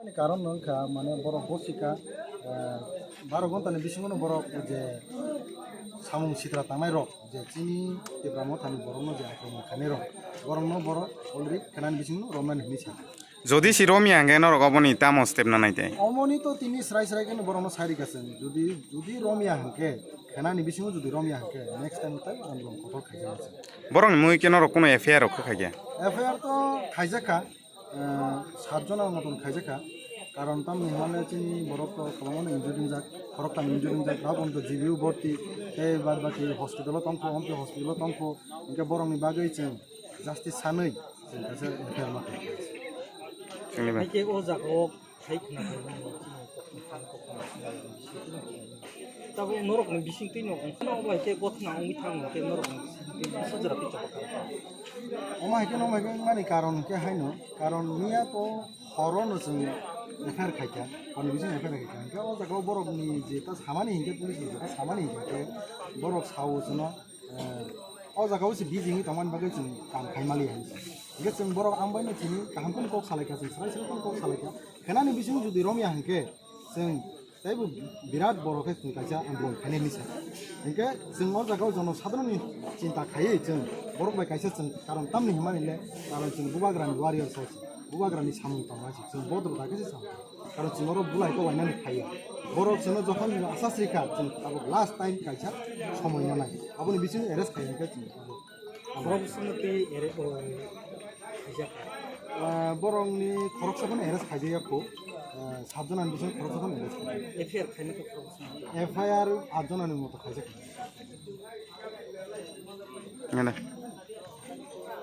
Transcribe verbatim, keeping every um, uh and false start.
Ani karon no wngkha, mane borok gosika, eh, baro ghonta ni bisingo no borok je samung sitra tangnai rok, je chini Tipra Motha ni borok no je akromon khainai rok, borok no borok already khenani bisingo no romnani hinwi sa. Jodi si romya hwnkhe norok oboni tamo step nanai tei? Omoni to tini srai srai khe no borok no sai rikha chwng. Jodi, jodi romya hwnkhe, khenani bisingo jodi romya hwnkhe, next time tai andolon kotor khaijak se. Borok ni mui khe norok kuno F I R rok khe khaikha? F I R to khaijakha. Eh, sat jona moton khaijakha. Karon tamni hwnle chini borok to kwbangma no injured wngjak, khoroktham injured wngjak, rok wngkha G B U borti, tei bad baki hospital o tongkho, omte hospital o tongkho, hinkhe borokni bagwi chwng justice sanwi chwng kaisa F I R ma khlai. Chwngni bai. Haikhe o jaga o hai khna khe Tabuk norokni bisingtwi no wngkhano bai khe gotna wngwi thang hwnkhe norokni bisingtwi sujra twi chapakha. Omo hai khe, omo hai khe wngmani karon hwnkhe haino, karon miya to horo no chwng F I R khaikha, horni bising F I R khaikha. Hwnkhe o jaga o borokni je ta samani hinkhe, police ni je ta samani hinkhe borok sao chwngno, eh, o jaga o se bijingwi tongmani bagwi chwng kam khai maliya hinwi sa. Hinkhe chwng borok ang bai no chini kaham kheno kok salaikha, chwng swrai swrai kheno kok salaikha. Khenani bising jodi romya hinkhe chwng Teibo birat borok khe chwng kaisa andolon khainai hinwi sa. Hinkhe chwng o jaga o jono sadharonni chinta khaiwi chwng borok bai kaisa chwng karon tamni hwnmani le karon chwng bubagrani warrior se, bubagrani samung tangma se, chwng bodol da khe se samung. Karon chwng oro bulai kok lainani phaiya. Borok chwngno jokhon asa srikha chwng tabuk last time kaisa somoi nanai. Aboni bisingo arrest khai hinkhe chwng tabuk. Borok swngo twi ere-, o, khaijak. Ah, borokni khoroksa phano arrest khaijak ya kho. Ah, sat jona ni bisingo khoroksa phano arrest khaijak. F I R khaina khe khoroksa. F I R at jona ni moto khaijak. Ngana.